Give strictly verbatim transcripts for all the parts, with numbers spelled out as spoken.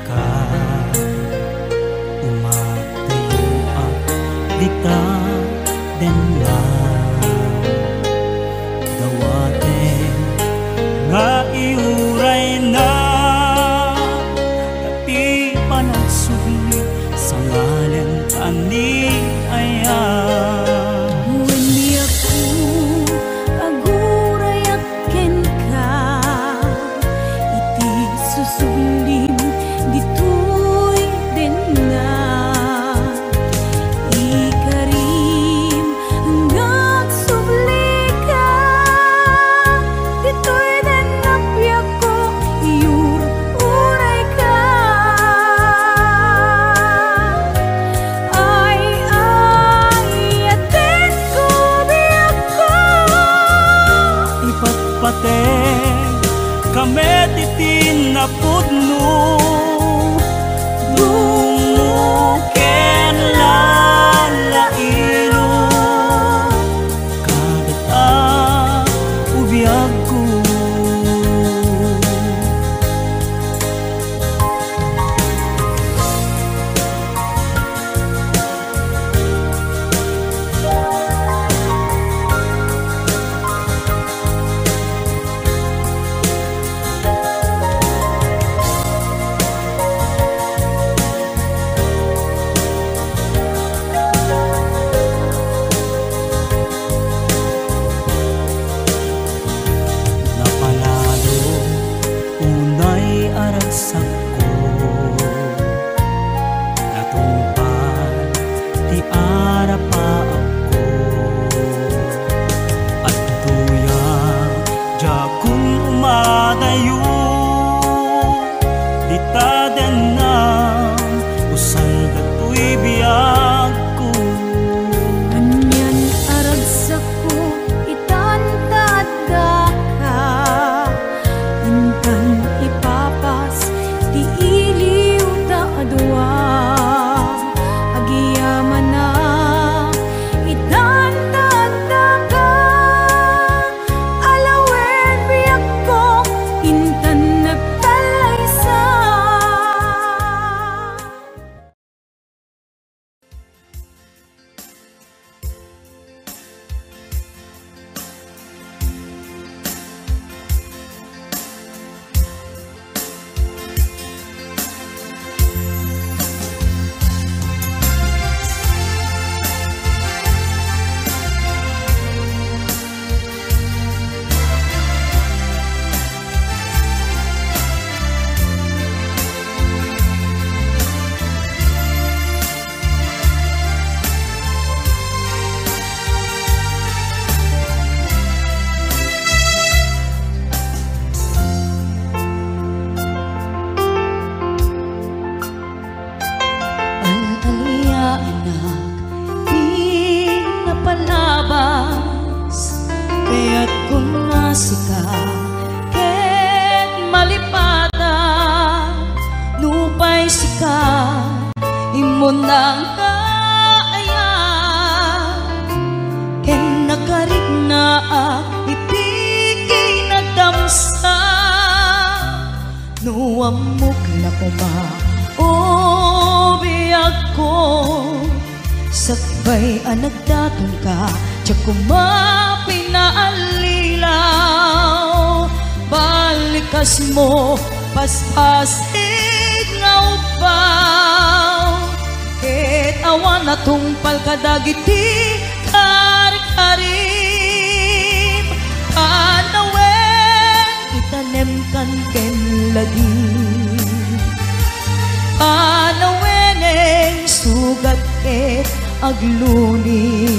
Ka, umatayoak dita denna. Dawaten nga iurayna, ti panagsubli sangalen aniaya. Wen, biagko, agurayak kenka iti susublim ditoy denna. Ikarim nga agsublika ditoy denna, biagko, iur-urayka. Ay, ay, atenko, biagko. Ipatpateg ka met iti napudno, dungngo ken lalailo. Kadata, o biagko. Napalalo unay a ragsakko, natungpal ti arapaapko. Adtoya diakon umadayo dita denna, usan datoy biagko. Anian a ragsakko, itan ta addaka, intan ipapas ti iliw ta a dua. Agyamanak itan ta addaka, alawen biagko, intan nagtallaysa. Al-alianak ti napalabas, kayatkon nga sika ket malipatan, nupay sika immuna nga ayat, ken nakariknaak iti kinadamsa. No ammok la koma, o biagko, sakbay a nagdatonka, diak koma pinaallilaw. Balikasmo, paspasig nga ubbaw, ket awan a tungpal kadagiti karkarim. Panawen, itanemkan ken lagi. Panawenen, sugat ket agluni.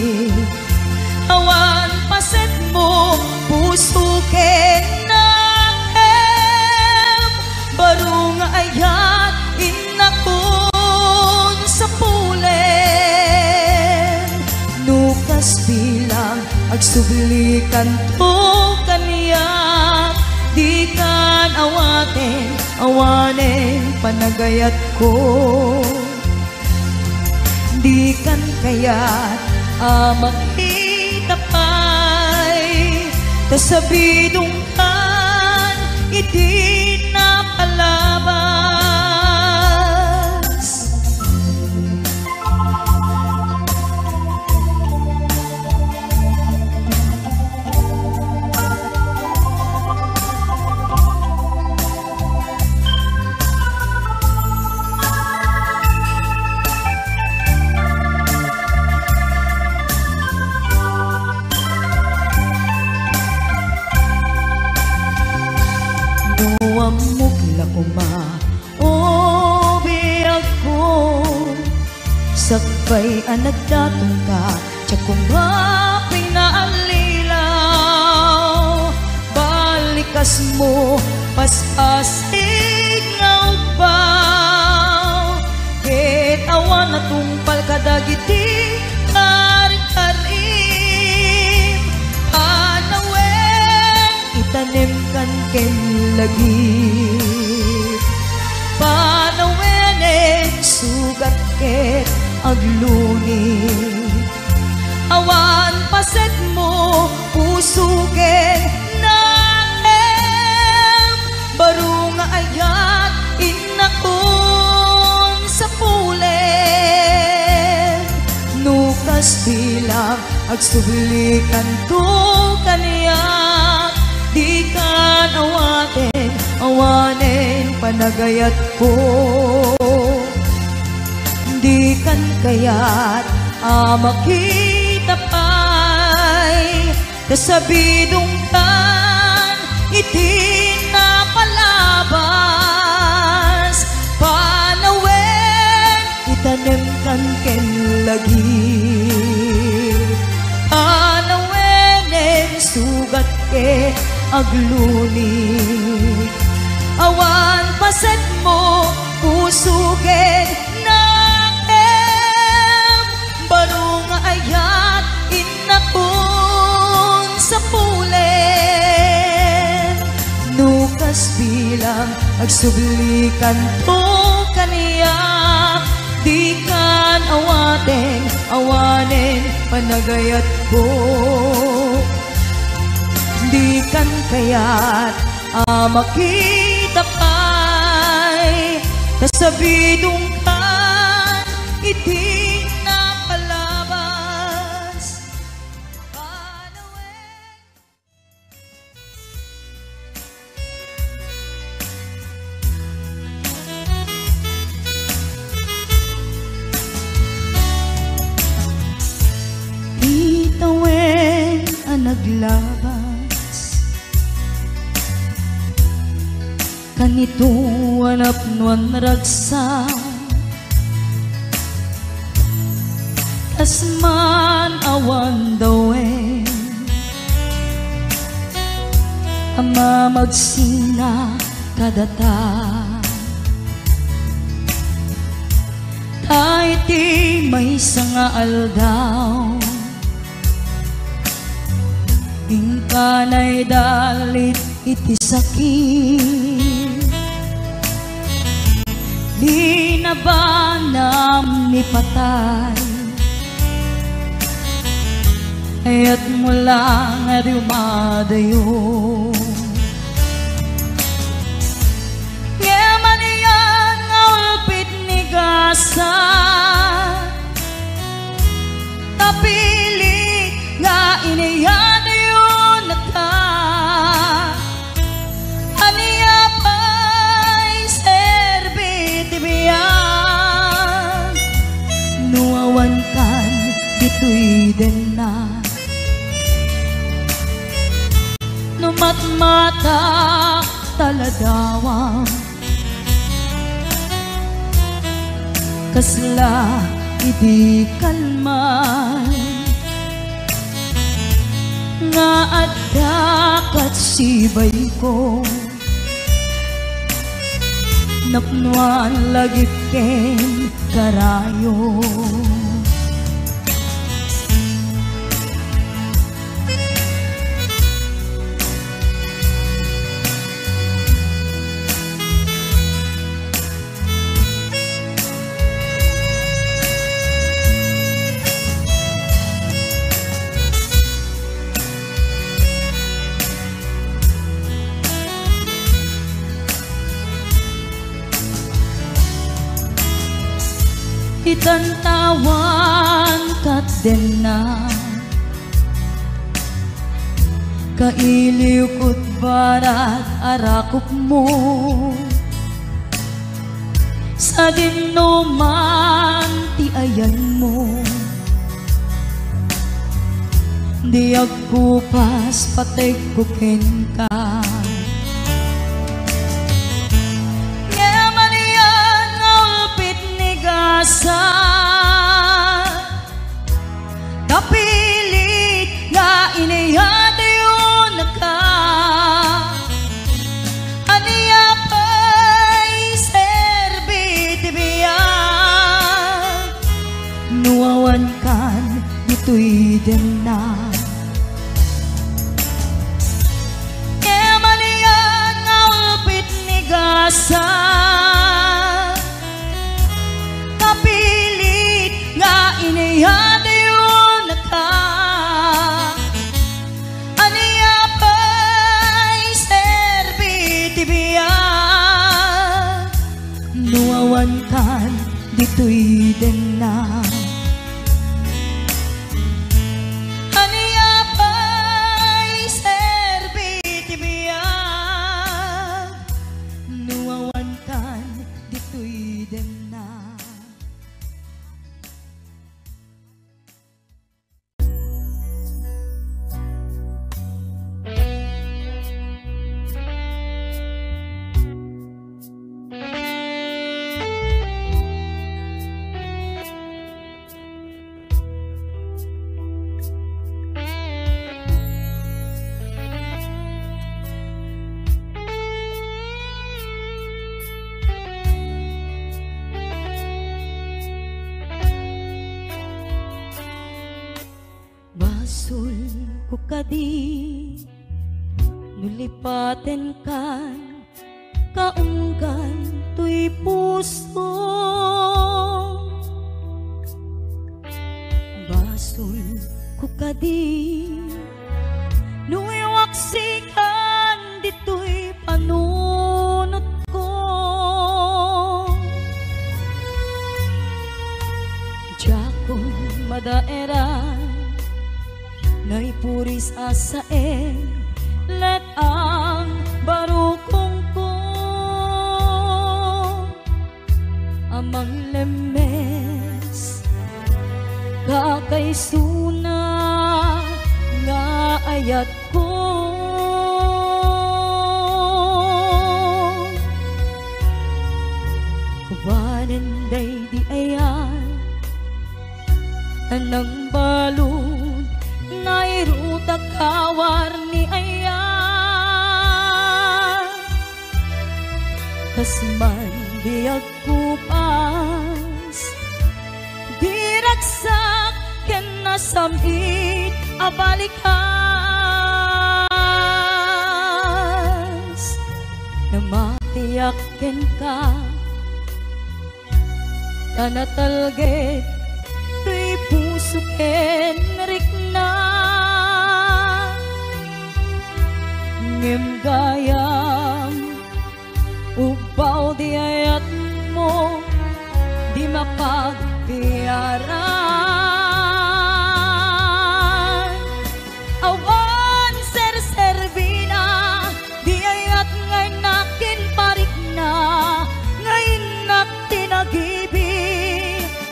Awan pasetmo, puso ken nakem. Baro nga ayat, innakon sapulen. No kas bilang, agsublikanto kaniak. Dikan awaten, awanen panagayatko. Dikan kayat a makita pay, ta sabidongkan iti napalabas. Bay a nagdaton ka, diak koma pinaallilaw. Balikasmo, pas-asig nga ugbaw. Ket awan natungpal kadagiti karkarim. Panawen, itanem kan ken lagip. Panawenen sugat ket agluni. Awan pasetmo, puso ken nakem. Baro nga ayat, innakon sapulen. No kas bilang, agsublikanto kaniak. Dikan awaten, awanen panagayatko. Dikan kayat a makita pay, ta sabidongkan iti napalabas. Panawen, itanem kan ken lagip. Panawenen sugat ket agluni. Awan pasetmo, puso ken nakem. Baro nga ayat, innakon sapulen. No kas bilang, agsublikanto kaniak. Dikan awaten, awanen panagayatko. Dikan kayat a makita pay, ta sabidongkan iti napalabas. Panawen. Ti tawen a naglabas, kanito a napnoan ragsak. Kas man awan dawen a mamagsina kadata. Ta iti maysa nga aldaw, inka naidalit iti sakit, di nabanam ni patay, ayatmo lang a dumadayo. Ngem ania nga ulpit ni Gaza, napili nga inayadyo naka. Ania pay serbi ti biag no awan kan ditoy denna? No matmatak ta ladawam, kasla idi kalman nga adda kat sibayko, napnoan lagip ken karayo. Itantawan kat denna, kailiw ket barat a rakupmo. Sadinoman ti ayanmo, diak kupas pategko kenka. Ngem ania nga ulpit ni Gaza, denna. Ngem ania nga ulpit ni Gaza, kapilit nga inayadayonaka. Ania pay serbi ti biag no awankan ditoy denna? Ania pay serbi ti biag no awankan ditoy denna? Basolko kadi no lipatenkan kaunggan toy puso. Basolko kadi no iwaksikan ditoy panunotko. Diakon madaeran, naipuris a saen, let-ang barukongko a manglemmes, kakaisuna nga ayatko. Awanen daydi ayat a nangbalud, nairutak a warni ayat. Kas man biag kupas, di ragsak ken nasam-it a balikas. Namatiak kenka, ta natalged toy puso ken rikna. Ngem gayam, ubbaw di ayatmo, di mapagbiaran. Awan serserbina, di ayat nga innak ken parikna, nga innak ti nagibi,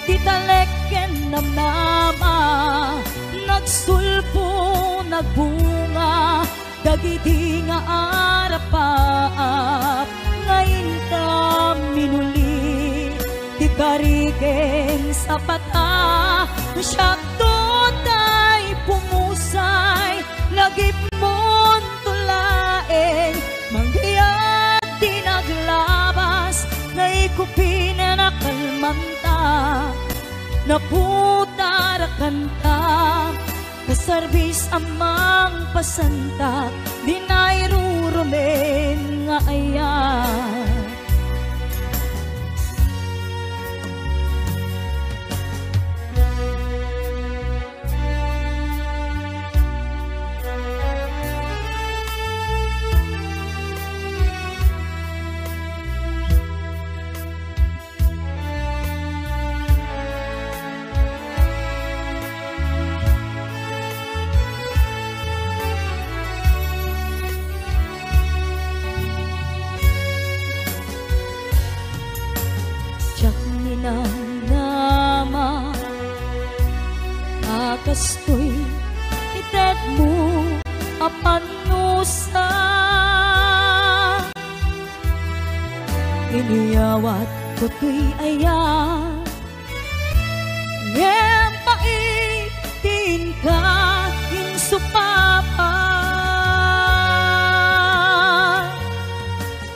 ti talek ken namnama, nagsulpo, nagbunga, dagidi nga arapaap nga inka minuli, ti kari ken sapata, siak tay pumusay, lagipmon tulaen, manggayad ti naglabas, nga ikupin a nakalmanta, naputarakanta. Kasarbis a mangpasanta, di nairurumen nga ayat. Diak ninamnama a kastoy itedmo a pannusa. Iniyawatko toy ayat, ngem pait ti inka insupapa.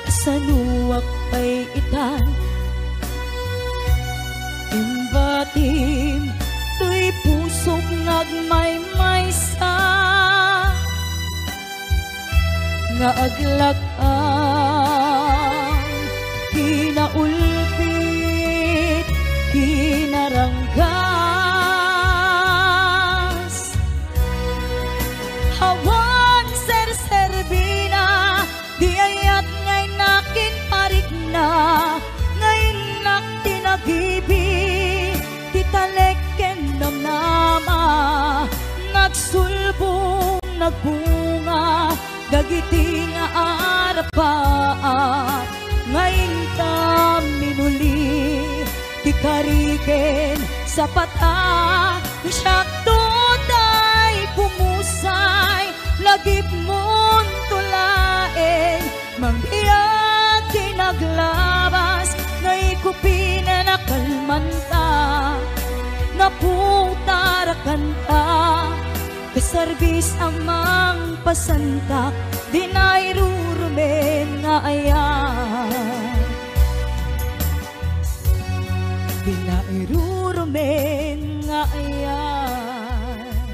Kasanoak pay ita? Imbatim toy puso nga agmaymaysa nga aglak-am, kinaulpit, kinaranggas. Awan serserbina, di ayat nga innak ken parikna, nga innak ti nagibi, ti talek ken namnama, nga agsulbong nagbunga dagiti nga arapaat, nga inta minuli ti kari ken sapata. Siakto tay pumusay, lagipmon to laeng, mangbiag ti naglabas, nga ikupinen a kalmanta, nga putarakanta. Kasarbis a mangpasantak, di nairurumen nga ayat. Di nairurumen nga ayat.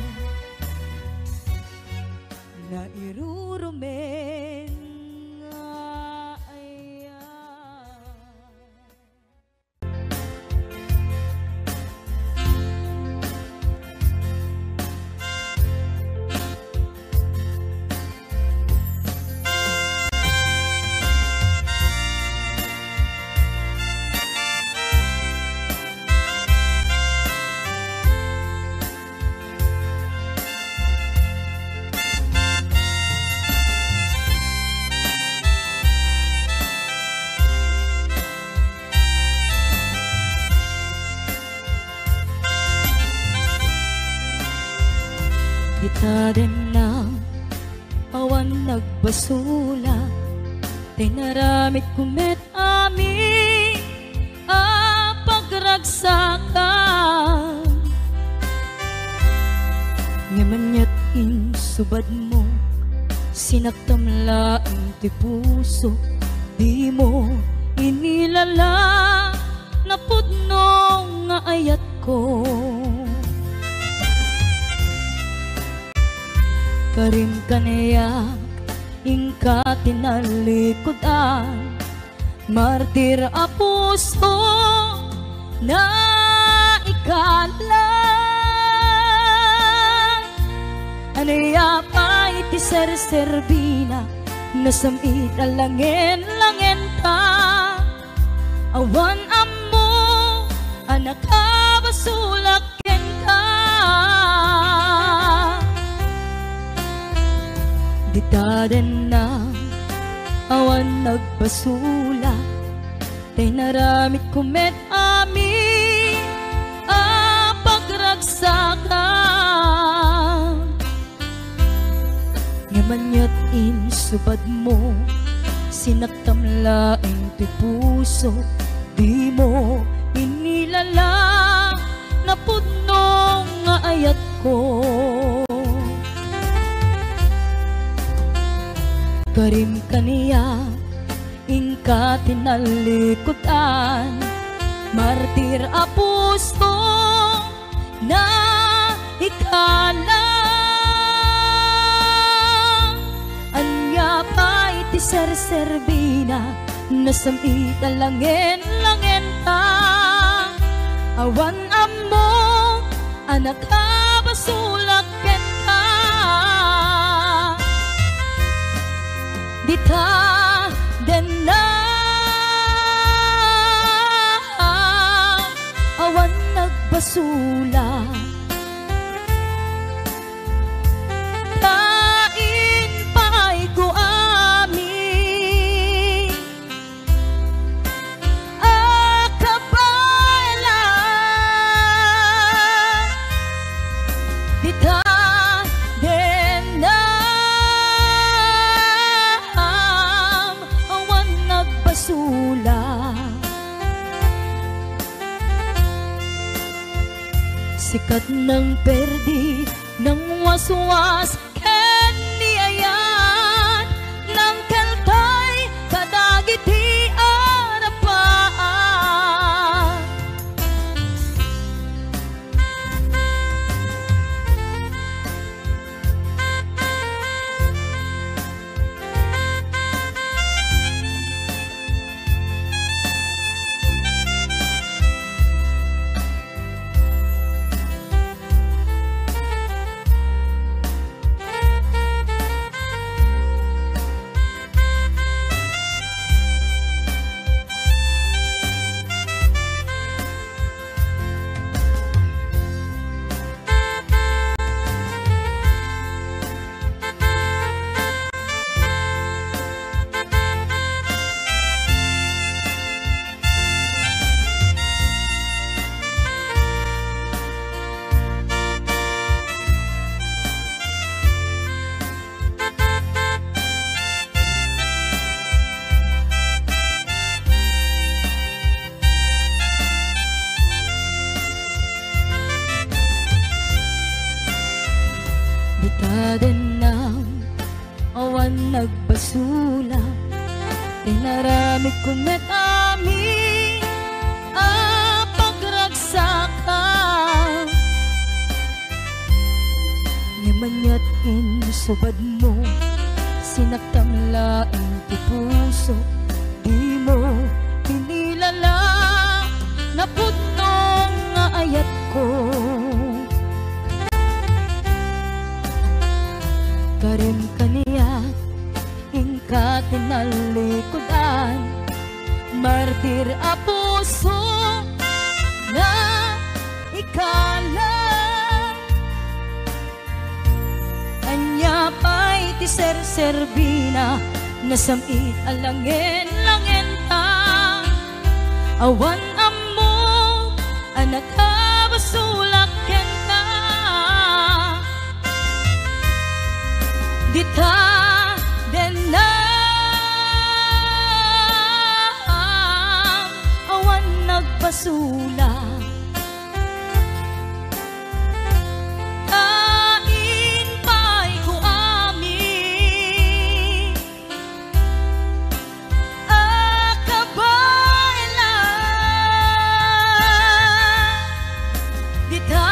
Nairurumen nga ayat. Ita denna, awan nagbasolak, tay naramidko met amin a pagragsakan. Ngem aniat insubadmo, sinaktam laeng ti puso, dimo inilala napudno nga ayatko. Karim kaniak, inka ti nalikudan, martir a puso, naikala. Ania pay ti serserbina, nasam-it a langen-langenta. Awan ammo a nakabasolak kenka. Dita denna, awan nagbasolak, tay naramidko met amin a pagragsakan. Ngem aniat insubadmo, sinaktam laeng ti puso, dimo inilala napudno nga ayatko. Karim kaniak, inka ti nalikudan, martir a puso, naikala. Ania pay ti serserbina, nasam-it a langen-langenta. Awan ammo a nakabasolak kenka. Dita denna, awan nagbasolak. Kain pay ko amin a kabaelan. Dita denna, awan nagbasolak. Sikat nang perdi, nang waswas, ken ni ayat, nang keltay kadagiti arapaat. Nagkumet amin a pagragsakan. Ngem aniat insubadmo, sinaktam laeng ti puso, dimo kinilala napudno nga ayatko. Karim kaniak, inka ti nalikudan, martir a puso nga ikalang. Ania pay ti serserbina, nasam-it a langen-langenta. Awan ammo a nakabasolak kenka. Dita, denna, awan nagbasolak. Kain pay ko amin a kabaelan. Dita,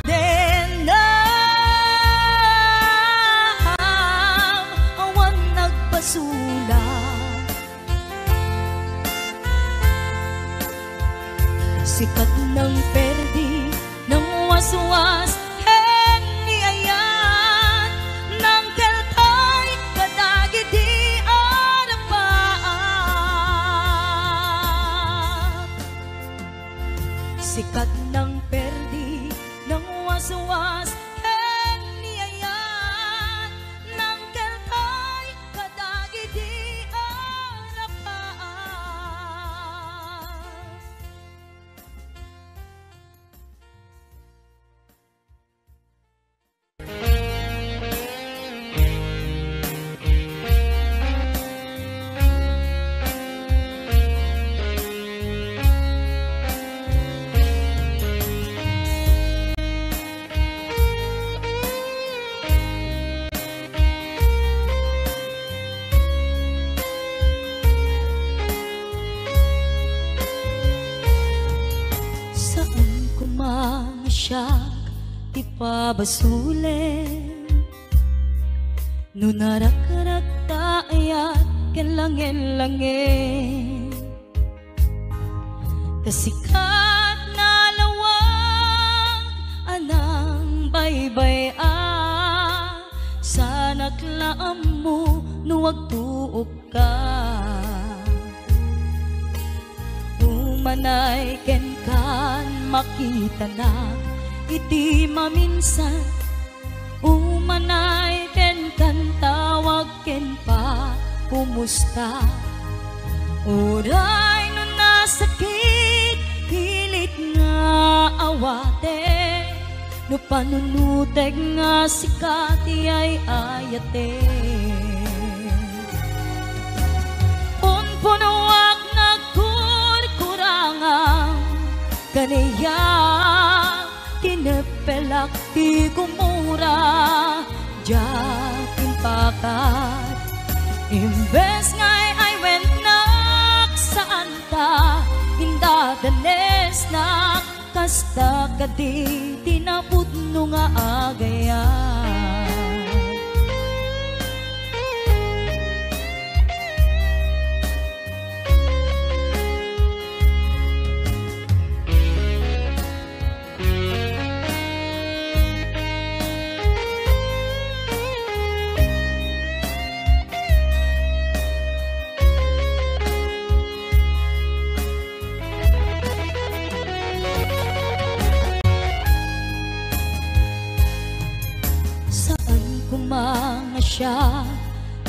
denna, awan nagbasolak. Sikat nang perdi, nang waswas, ken ni ayat, nang keltay kadagidi arapaak. Sikat nang perdi, nang waswas, ken ni ayat, nang keltay kadagidi arapaak. Saan koma nga siak ti pabasolem no narakrak ta ayat ken langen-langen. Ta sikat nalawag a nangbaybay-a, saanak la ammo no agtuokka. Umanay kenkan makitanak iti maminsan. Umanay kenkan tawag ken pakumusta. Uray no nasakit, pilit nga awaten, no panunotek nga sika ti ay-ayaten. Punpunoak nga agkurkurangan, kaniak tineppelak ti gumura, diak impakat. Imbes nga ay-aywennak, saanta indadanesnak, kasta kadi ti napudno nga agayat. Saan koma nga siak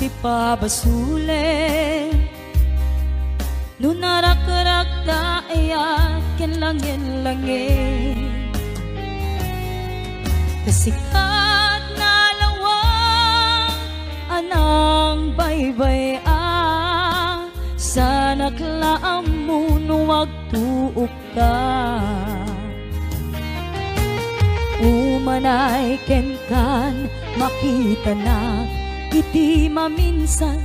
ti pabasolem no narakrak ta ayat ken langen-langen. Ta sikat nalawag a nangbaybay-a, saanak la ammo no agtuokka. Umanay kenkan makitanak iti maminsan.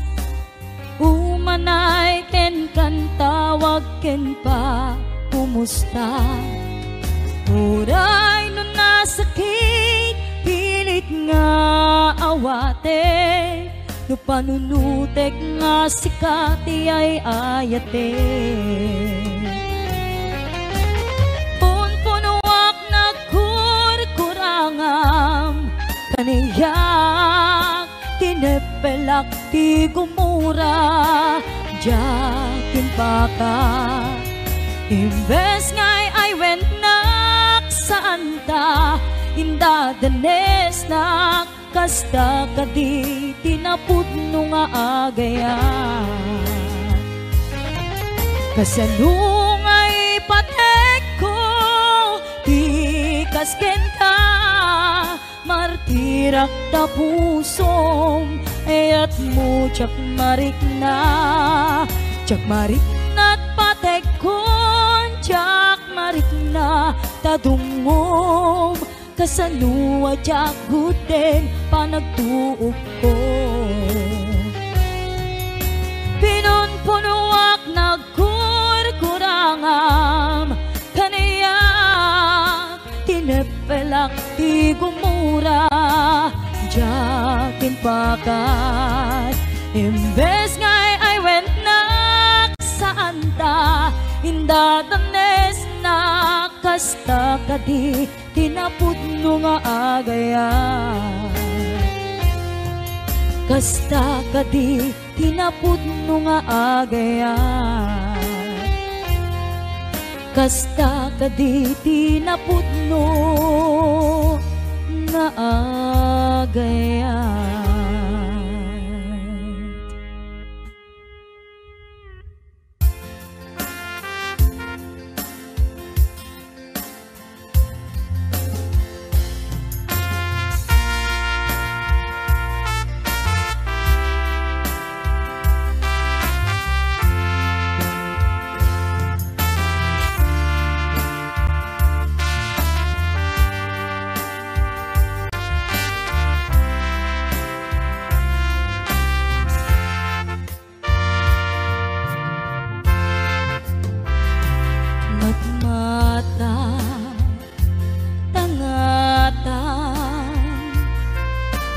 manay ken kantawag ken pa, kumusta? Uray no nasakit, pilit nga awatek, no panunutek nga sika ti ay-ayatek. Punpunuak nagkurkurangam, kaniak tineppelak ti gumura, diak impaka. Imbes nga ay-aywennak, saanta indadanesnak, kasta kadi ti napudno nga agayat. Kasano nga ipatekko ti kas kenka? Martirak ta pusom, ayatmo diak marikna. Diak marikna ta patekkon, diak marikna ta dungngom. Kasano a diak gudden panagtuokko? Pinunpunuak nagkurkurangam, kaniak tineppelak ti gumura, diak impakat. Imbes nga ay-aywennak, saanta indadanesnak, kasta kadi ti napudno nga agayat. Kasta kadi ti napudno nga agayat. Kasta kadi ti napudno nga agayat. Matmata, tangata,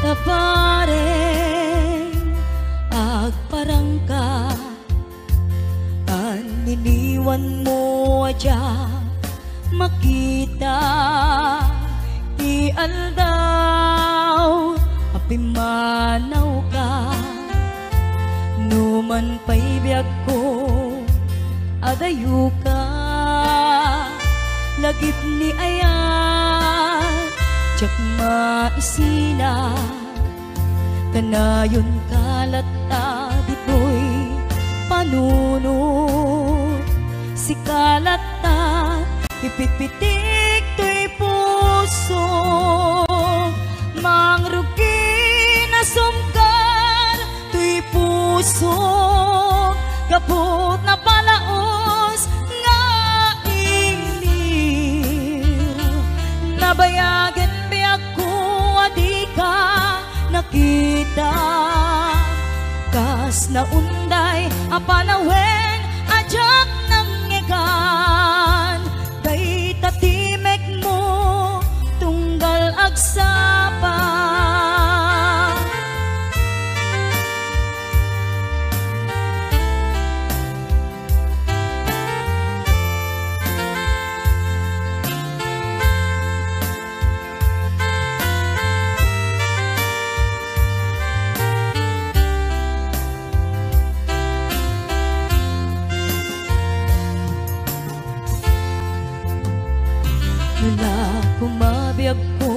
ta bareng agparangka, anniniwanmo a diak makita ti aldaw a pimmanawka. Numan pay biagko, adayoka, lagip ni ayat, diak maisina. Kanayonka latta ditoy panunot, sika latta ipitpitik toy puso, mangrugi, nasumgar toy puso, gapu ta napalaos nga inir. Nabayagen biagko a dika nakita, kas naunday a panawen a diak nangngegan. Dayta ti mekmo tunggal agsapa. Nalako mabiagko,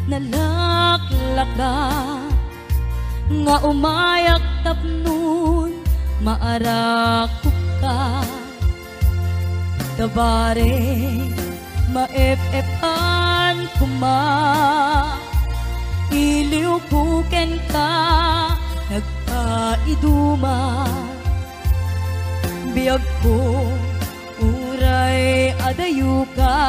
nalaklaka, nga umayak tapnon maarakopka. Ta bareng maep-epan koma, iliwko kenka nagpaiduma. Biagko, uray adayoka,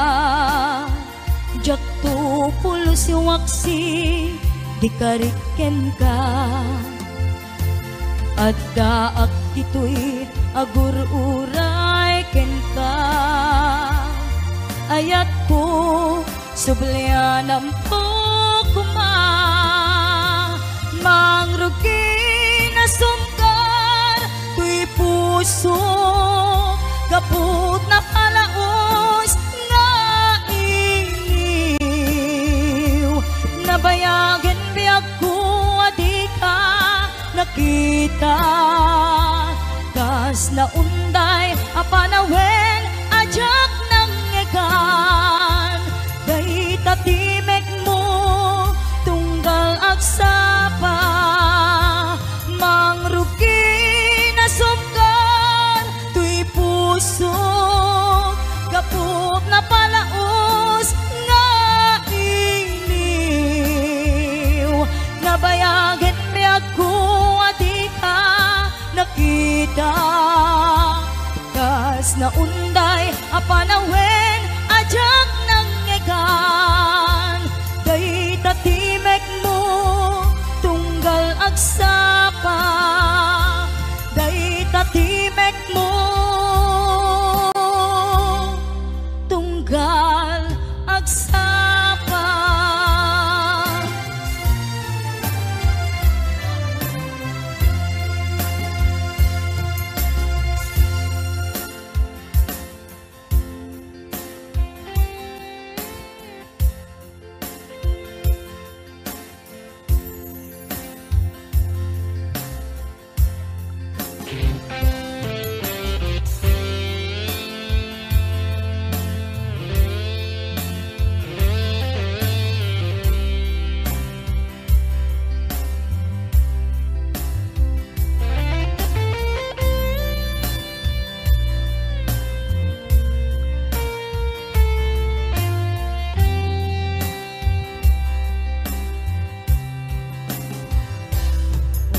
diakto pulos waksi di karik kenka. Addaak ditoy agur-uray kenka. Ayatko, sublianamto koma. Mangrugi, nasumgar toy puso, gapu ta napalaos nga iniw. Nabayagen biagko a dika nakita. Kas naunday a panawen a diak nangngegan, dayta timekmo tunggal agsapa. Mangrugi, nasumgar toy pusok, gapu ta napalaos nga iniw. Nabayagen biagko a dika nakita. Kas naunday a panawen a diak nangngegan, dayta timekmo tunggal agsapa. Dayta timekmo tunggal agsapa.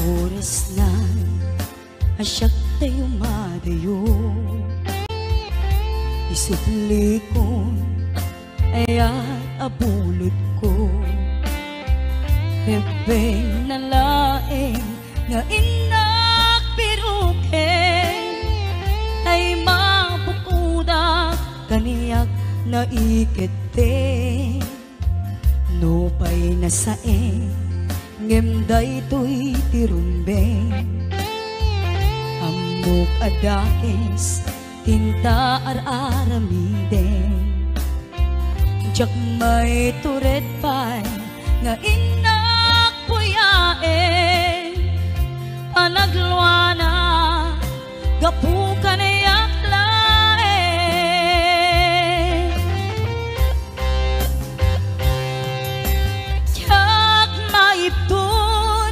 Oras na a siak tayo madayo. Isublikon, ayat a bulodko. Rebbeng na laeng nga innak piruken, tay mabukodak kaniak naikeddeng. Nupay nasaen, ngem daytoy ti rumbeng. Ammok a dakes tinta ar-aramiden. Diak maitured pay nga innak puyaen. Panagluana, gapu kaniak laeng. Diak maibtur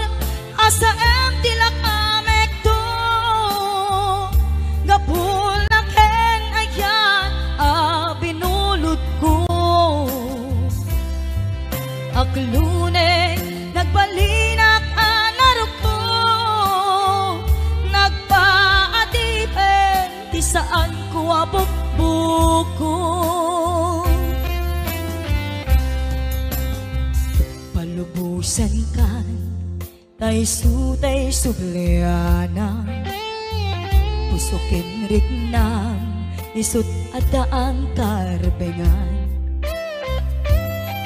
a saem ti lakamekto, gapu la ken ayat a binulodko. Aklone, nagbalinak a naruko, nagpaadipen ti saanko a bukbuko. Palubosankan, ta isu tay sublianam. Puso ken riknam, isut' addaan karbengan.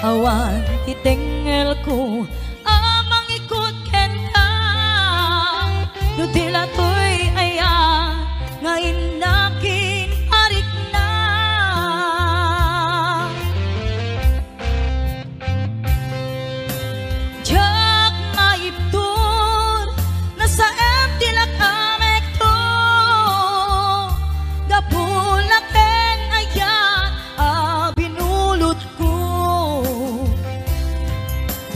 Awan ti tengngelko a mangikut kenka, no di la toy ayat nga innak kin parikna. Diak maibtur no saem ti lakamekto, gapu la ken ayat a binulodko.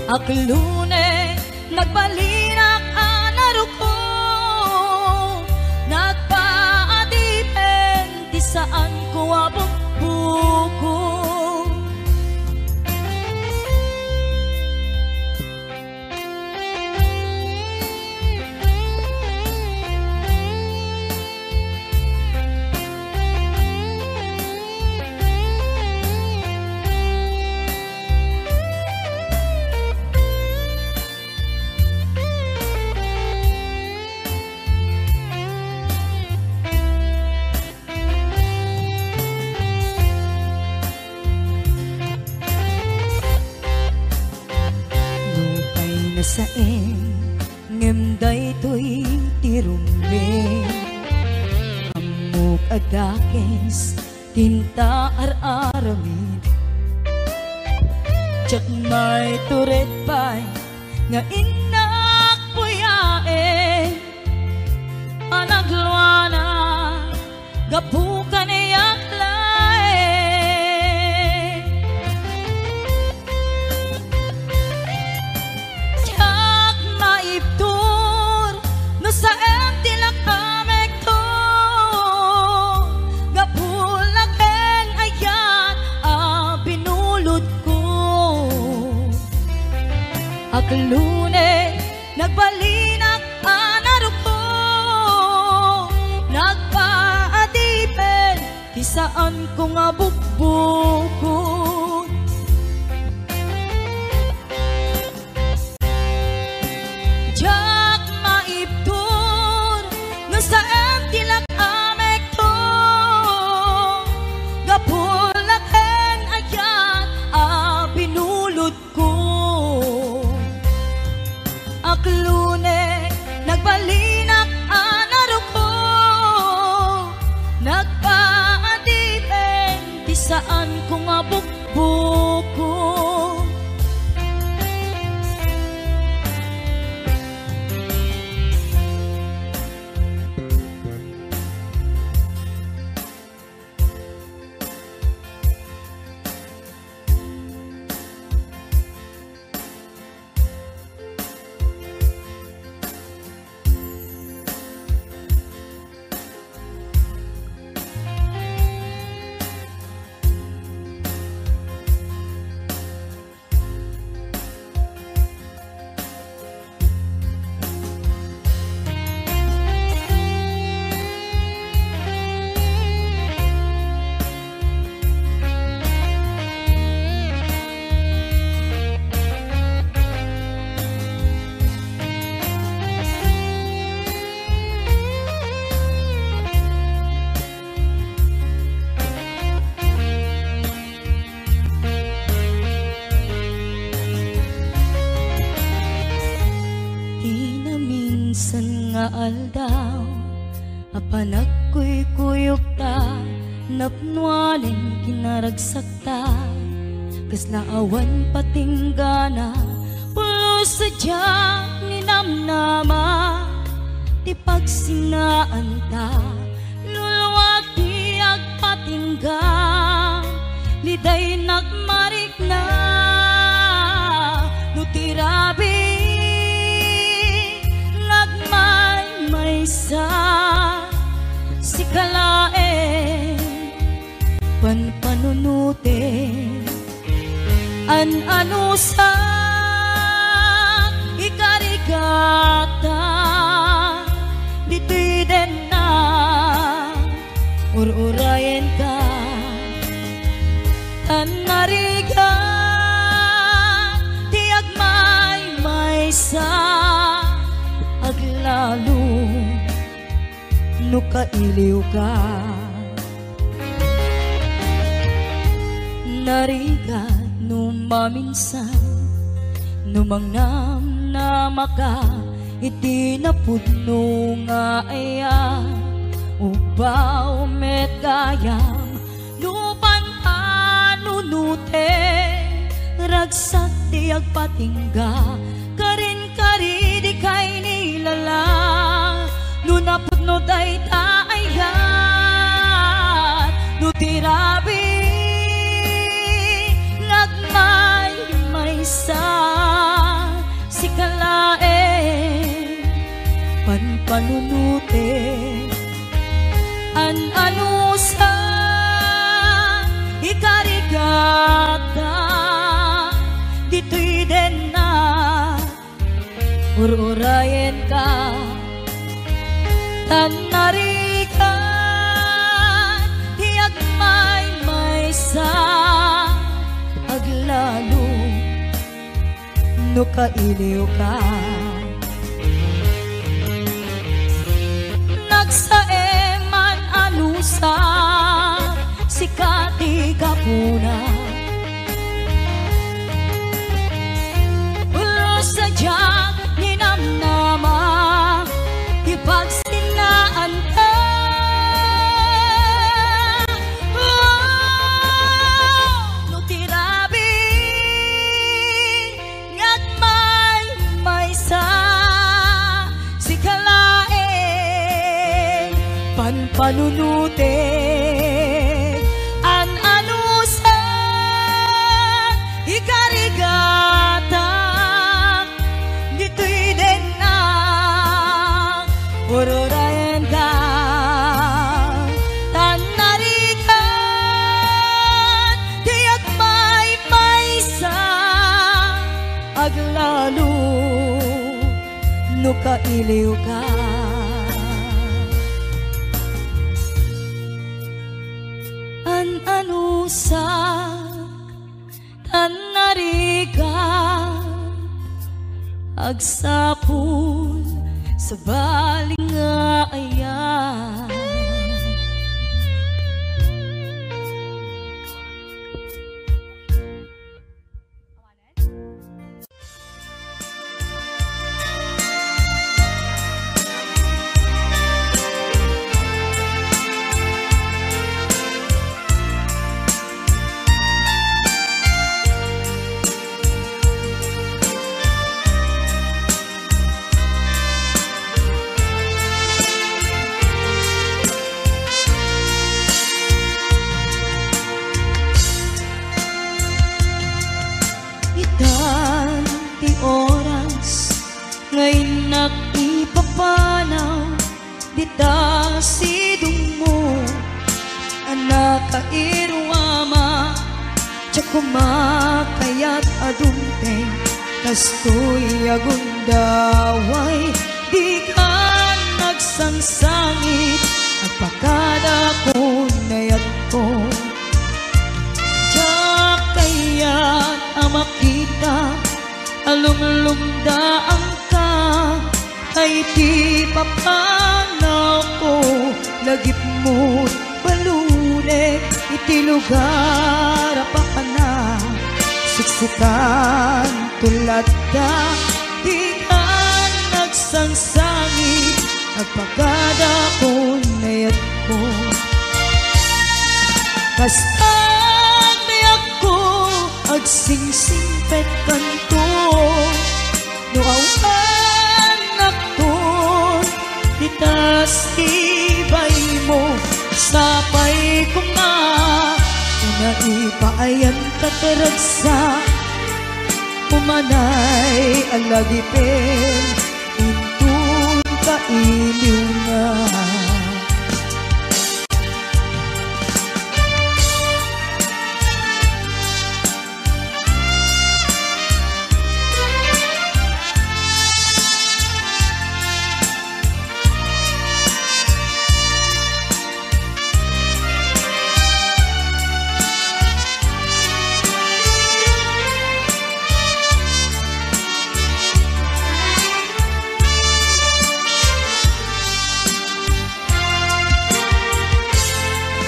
Aklone, nagbalinak a naruko, nagpaadipen ti saanko a bukbuko. Saem, ngem daytoy ti rumbeng. Ammok a dakes ti inta ar-aramid. Diak maitured pay nga innak puyaen. Panagluana gapu kaniak laeng. Diak maibtur no saem ti lakamekto, gapu la ken ayat a binulodko. Aglune, nagbalinak a naruko, nagpaadipen ti saanko nga bukbukon. Diak maibtur no saem ti lakamekto, gapu la ken ayat a binulod ko. Aglune, nagbalinak a naruko, nagpaadipen ti saanko nga bukbukon. Ti naminsan nga aldaw a panagkuykuyokta, napnoanen kinaragsakta, kasla awan patinggana, pulos a diak ninamnama ti pagsinnaanta. Luluak ti agpatingga, lidaynak marikna, no ti rabi nga agmaymaysa, sika laeng panpanunuten. An-anusak, ikarigata, ditoy dennak, ur-urayenka, tan narigat ti agmaymaysa, aglalo no kailiwka. Narigat no maminsan, no mangnamnamaka iti napudno nga ayat, ubbaw met gayam no panpanunuten, ragsak ti agpatingga, karin kari dikay nilala, no napudno dayta ayat, no ti rabi nga agmaymaysa, sika laeng panpanunuten. An-anusak, ikarigata, ditoy dennak, ur-urayenka, tan narigat ti agmaymaysa, aglalo no kailiwka. Nagsaem man a nusa, sika ti gapuna. Pulos a diak Te, an-anusak, ikarigatak, ditoy dennak, ururayenka, tan narigat, ti agmaymaysa, aglalo, no kailiwka. An-anusak, tan narigat, agsapul, sabali nga ayan. Itan ti oras nga innak ipapanaw dita sidongmo a nakairuama, diak koma kayat a dumteng kastoy a gundaway. Dika nagsangsangit, agpakada kun nayatko. Diak kayat a makita a lumlumdaanka, ta iti papanawko, lagipmo balunek iti lugar a papanak. Siksikan to latda, dika nagsangsangit, agpakada kun nayatko. Kasta ti agko, agsingsingpetkanto, no awan nakton, dita sibaymo, sapay koma, ta naipaayan ket ragsak, umanay a lagipen, inton kailiwna.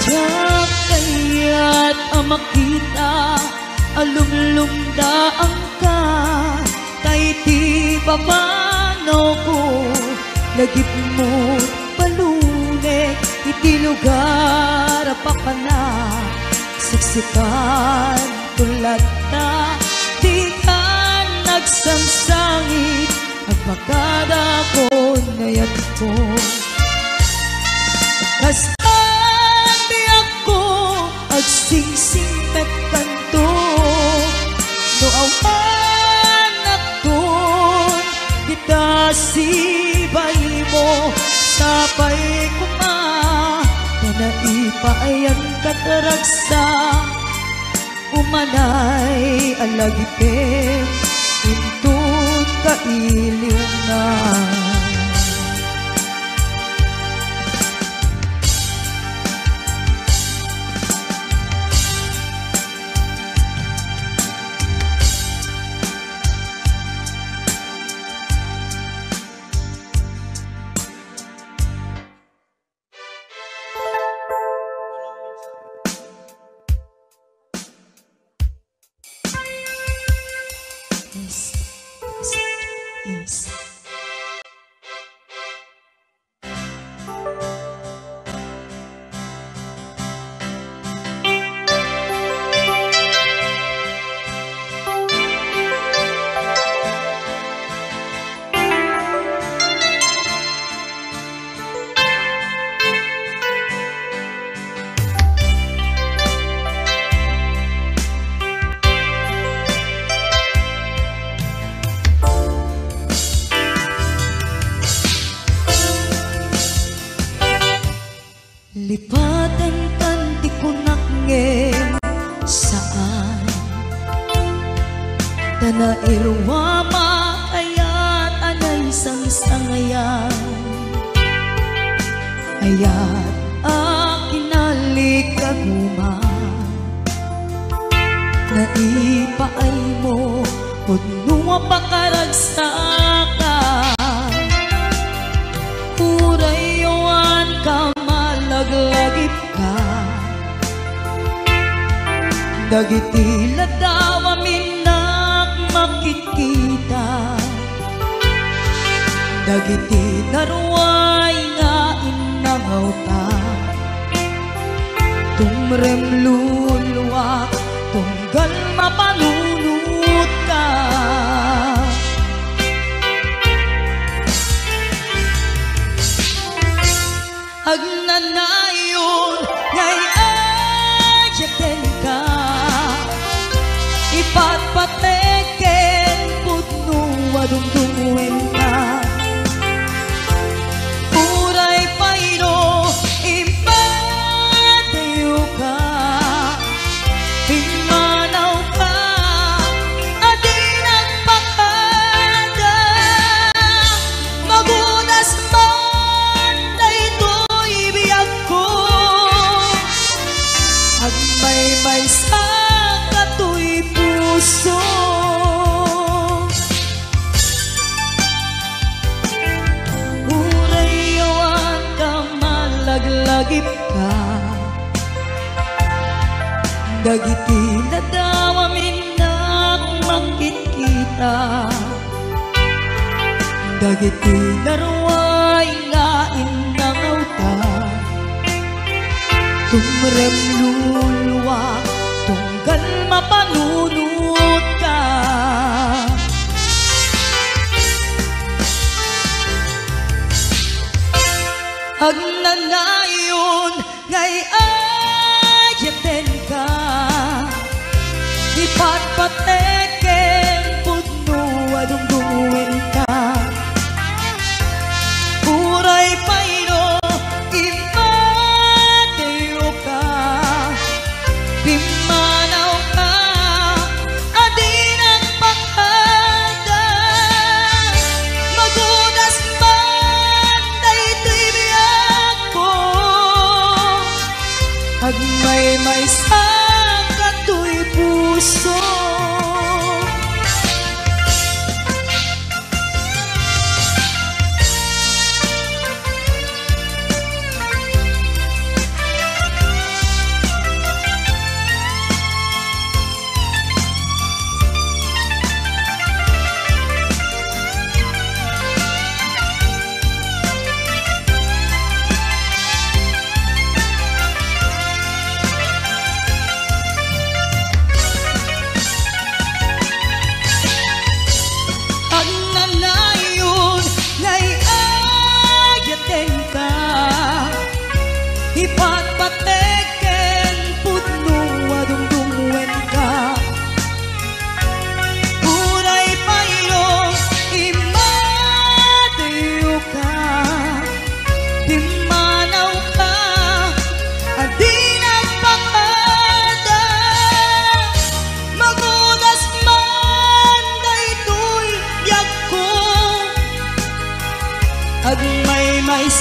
Diak kayat a makita a lumlumdaanka, ta iti papanawko, lagipmo balunek iti lugar a papanak. Siksikan to latda, dika nagsangsangit, agpakada kun nayatko. Kasta ti agko, agsingsingpetkanto, no awan nakton, dita sibaymo, sapay koma, ta naipaayan ket ragsak, umanay a lagipen inton kailiwna. Yes. Yes. Yes. Nairuamak ayat a naisangsangayan, ayat a kinalikaguma. Naipaaymo pudno a pakaragsakan. Uray awan ka malaglagipka. Dagiti ladaw a minnak makitkita. Dagiti naruay nga innangawta. Tumrem luluak, tunggal mapanunotka. Agnanayon nga ay-ayatenka, ipatpatek ken pudno a dumdumngegka. Uray pay no impadayoka, pimmanawka a di nagpakada. Magudas man daytoy biagko, agmaymaysa katoy puso. Uray awan ka malaglagipka. Dagiti ladaw a minnak makitkita. Dagiti naruay nga innangawta. Tumrem luluak tunggal mapanunotka. Agnanayon nga ay-ayatenka, ipatpatek ken pudno a dumdumngegka. Uray pay no impadayoka, pimmanawka a di nagpakada. Magudas man daytoy biagko, agmaymaysa katoy puso. Agnanayon nga ay-ayatenka, ipatpatek ken pudno a dumdumngegka. Uray pay no impadayoka, pimmanawka a di nagpakada. Magudas man daytoy biagko, agmaymaysa